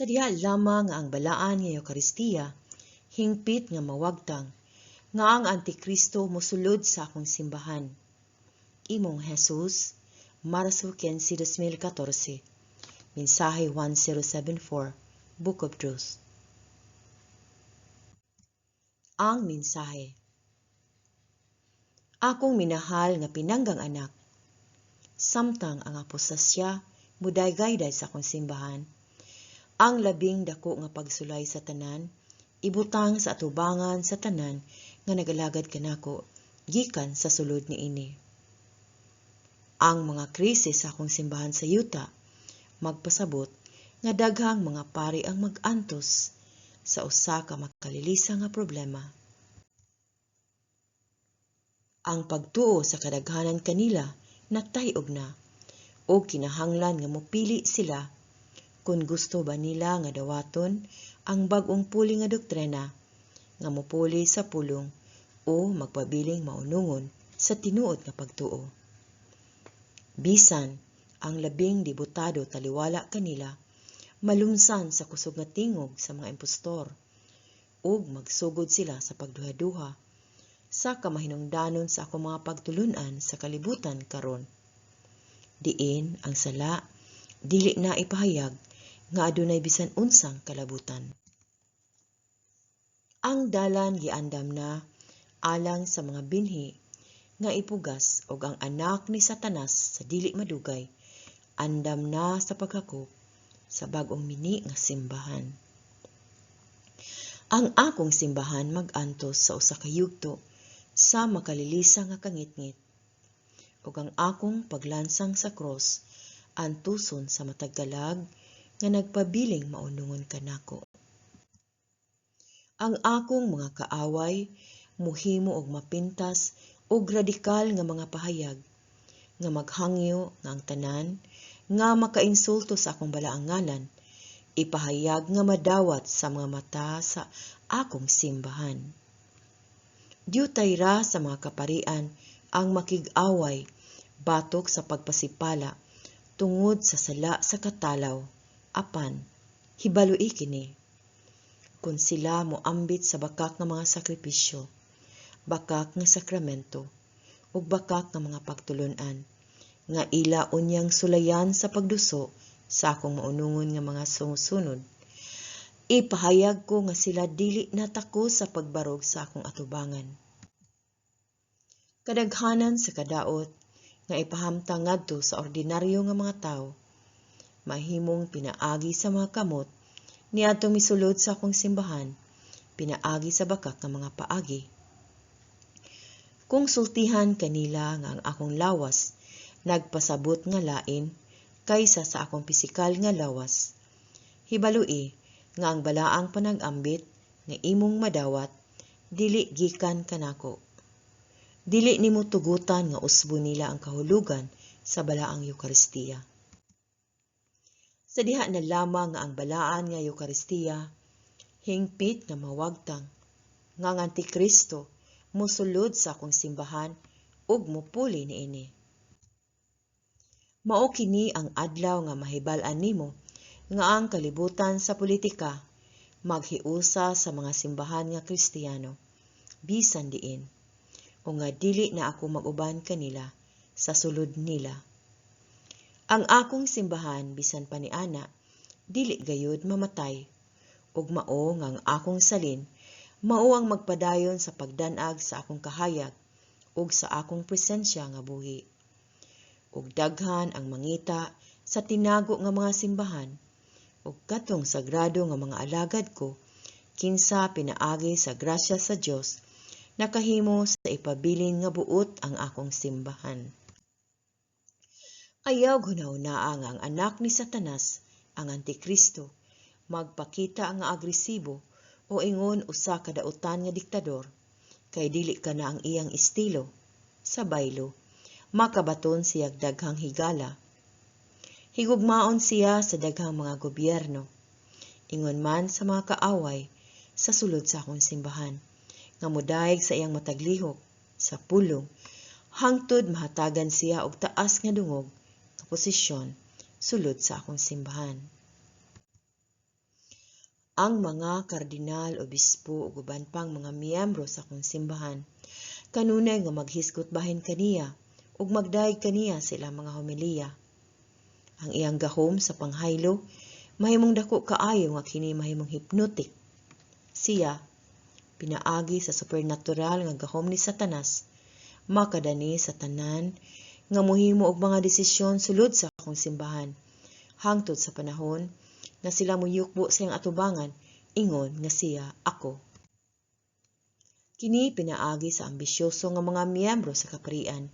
Sa diha lamang nga ang balaan nga Eukaristiya hingpit nga mawagtang nga ang Antikristo mosulod sa akong simbahan. Imong Jesus, Marso 15, 2014. Mensahe 1074, Book of Truth. Ang mensahe. Akong minahal nga pinanggang anak, samtang ang apostasya mudaygayday sa akong simbahan, ang labing dako nga pagsulay sa tanan ibutang sa atubangan sa tanan nga nagalagad kanako gikan sa sulod niini. Ang mga krisis sa akong simbahan sa yuta magpasabot nga daghang mga pari ang mag-antos sa usa ka makalilisa nga problema. Ang pagtuo sa kadaghanan kanila natay-og na ug kinahanglan nga mopili sila kon gusto ba nila nga dawaton ang bag-ong puli nga doktrina nga mopuli sa pulong o magpabiling maunungon sa tinuod nga pagtuo. Bisan ang labing debotado taliwala kanila malumsan sa kusog nga tingog sa mga impostor ug magsugod sila sa pagduhaduha sa kamahinungdanon sa akong mga pagtulun-an sa kalibutan karon. Diin ang sala dili na ipahayag nga adunay bisan unsang kalabutan. Ang dalan giandam na alang sa mga binhi nga ipugas ug ang anak ni Satanas sa dili madugay andam na sa paghakop sa bag-ong mini nga simbahan. Ang akong simbahan mag-antos sa usa ka yugto sa makalilisa nga kangitngit ug ang akong paglansang sa cross antuson sa matag kalag nga nagpabiling maunungon kanako. Ang akong mga kaaway mohimo og mapintas ug radikal nga mga pahayag nga maghangyo nga ang tanan nga makainsulto sa akong balaang ngalan ipahayag nga madawat sa mga mata sa akong simbahan. Diutay ra sa mga kaparian ang makig-away batok sa pagpasipala tungod sa sala sa katalaw, apan hibaloi kini. Kung sila moambit sa bakak nga mga sakripisyo, bakak nga sakramento, ug bakak nga mga pagtulun-an, nga ila unyang sulayan sa pagduso sa akong maunungon nga mga sumusunod, ipahayag ko nga sila dili natako sa pagbarog sa akong atubangan. Kadaghanan sa kadaot nga ipahamtang ngadto sa ordinaryo nga mga tawo, mahimong pinaagi sa mga kamot niadtong misulod sa akong simbahan, pinaagi sa bakak nga mga paagi. Kung sultihan kanila nga ang akong lawas nagpasabot nga lain kaysa sa akong pisikal nga lawas, hibaloi nga ang balaang panag-ambit nga imong madawat dili gikan kanako. Dili nimo tugutan nga usbon nila ang kahulugan sa balaang Eukaristiya. Sa diha na lamang nga ang balaan nga Eukaristiya hingpit nga mawagtang nga ang Antikristo mosulod sa akong simbahan ug mopuli niini. Mao kini ang adlaw nga mahibal-an nimo nga ang kalibutan sa politika maghiusa sa mga simbahan nga Kristiyano bisan diin, o nga dili na ako mag-uban kanila sa sulod nila. Ang akong simbahan bisan pa niana dili gayud mamatay, ug mao nga ang akong salin mao ang magpadayon sa pagdan-ag sa akong kahayag ug sa akong presensya nga buhi. Ug daghan ang mangita sa tinago nga mga simbahan ug katong sagrado nga mga alagad ko kinsa pinaagi sa grasya sa Dios nakahimo sa ipabilin nga buot ang akong simbahan. Ayaw hunahunaa nga ang anak ni Satanas, ang Antikristo, magpakita nga agresibo o ingon usa ka dautan nga diktador, kay dili kana ang iyang estilo. Sa baylo, makabaton siyag daghang higala. Higugmaon siya sa daghang mga gobyerno. Ingon man sa mga kaaway sa sulod sa akong simbahan, nga modayeg sa iyang matag lihok sa pulong, hangtod mahatagan siya og taas nga dungog nga posisyon sulod sa akong simbahan. Ang mga kardinal, obispo ug uban pang mga miyembro sa akong simbahan kanunay nga maghisgot bahin kaniya ug magdayeg kaniya sa ilang mga homilya. Ang iyang gahom sa panghaylo mahimong dako kaayo nga kini mahimong hypnotic. Siya, pinaagi sa supernatural nga gahom ni Satanas, makadani sa tanan nga mohimo og mga desisyon sulod sa akong simbahan hangtod sa panahon nga sila moyukbo sa iyang atubangan ingon nga siya ako. Kini pinaagi sa ambisyoso nga mga miyembro sa kaparian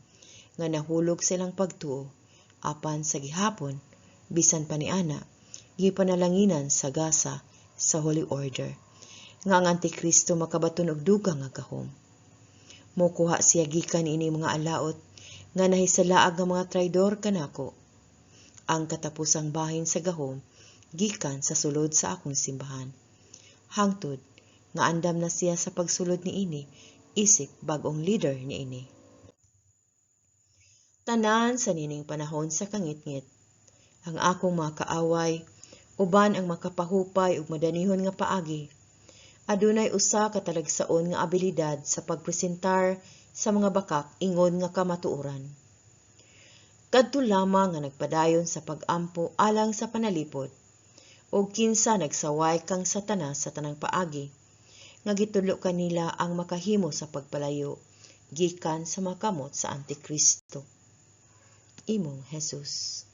nga nahulog sa ilang pagtuo, apan sa gihapon, bisan pa niana, gipanalanginan sa gasa sa Holy Order nga ang Antikristo makabaton og dugang nga gahom. Mokuha siya gikan ini mga alaot nga nahisalaag nga mga traidor kanako. Ang katapusang bahin sa gahom gikan sa sulod sa akong simbahan. Hangtod nga andam na siya sa pagsulod niini isip bag-ong leader niini. Tanan sa niining panahon sa kangitngit, ang akong mga kaaway, uban ang makapahupay ug madanihon nga paagi, adunay usa ka talagsaon nga abilidad sa pagpresentar sa mga bakak ingon nga kamatuoran. Kadto lamang nga nagpadayon sa pag-ampo alang sa panalipod, ug kinsa nagsaway kang Satanas sa tanang paagi, nga gitudlo kanila ang makahimo sa pagpalayo gikan sa mga kamot sa Antikristo. Imong Jesus.